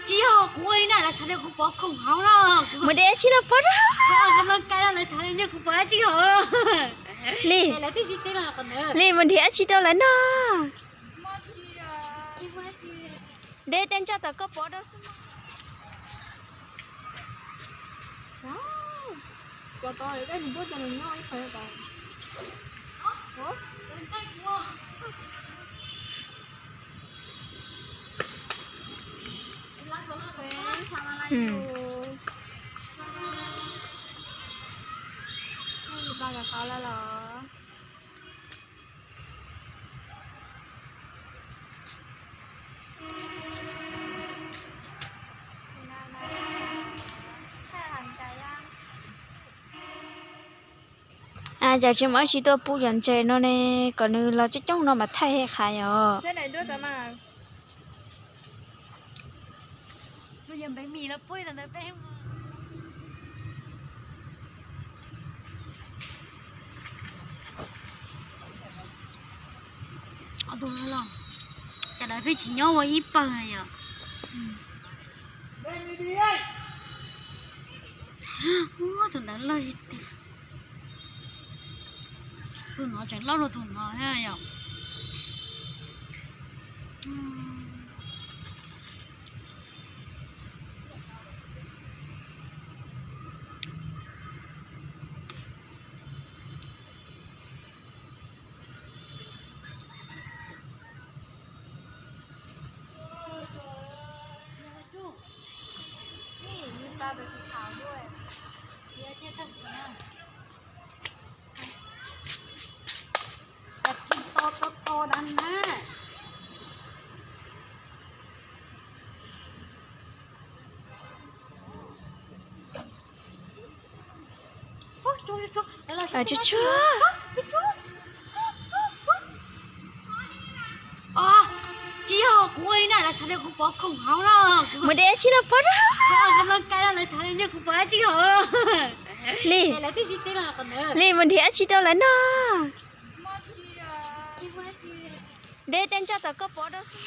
Tsis yog kuv ua li na, lawv xav tias kuv pov khoom hauv no. Mus de tsi los pov rau. Li, li mus nrhiav dab tsi rau lawv no. De tej ntsa tom koj pov rau xwb. Cas tsis muaj dab tsi tuaj pub cov ntses no ne, kom nws los coob coob no mas thaij haj qha yom. Cas lawv pheej tsis nyob ua ib pawg yom. Tus ntawd loj tiag. Tus no tseem loj dua tus no yom. Tsis yog kuv ua li na, lawv xav tias kuv pov khoom hauv no. Mus de dab tsi los pov rau. Li, li mus nrhiav dab tsi rau lawv no. De tej ntsa tom koj pov rau xwb.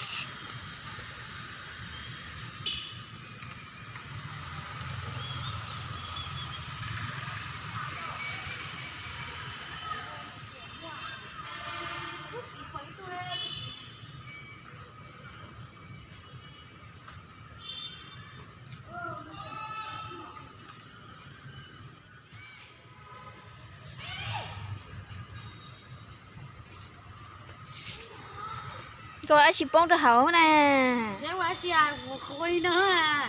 Koj ua dab tsi poob rau hauv na? Ua dab tsi, kuv ua li no a.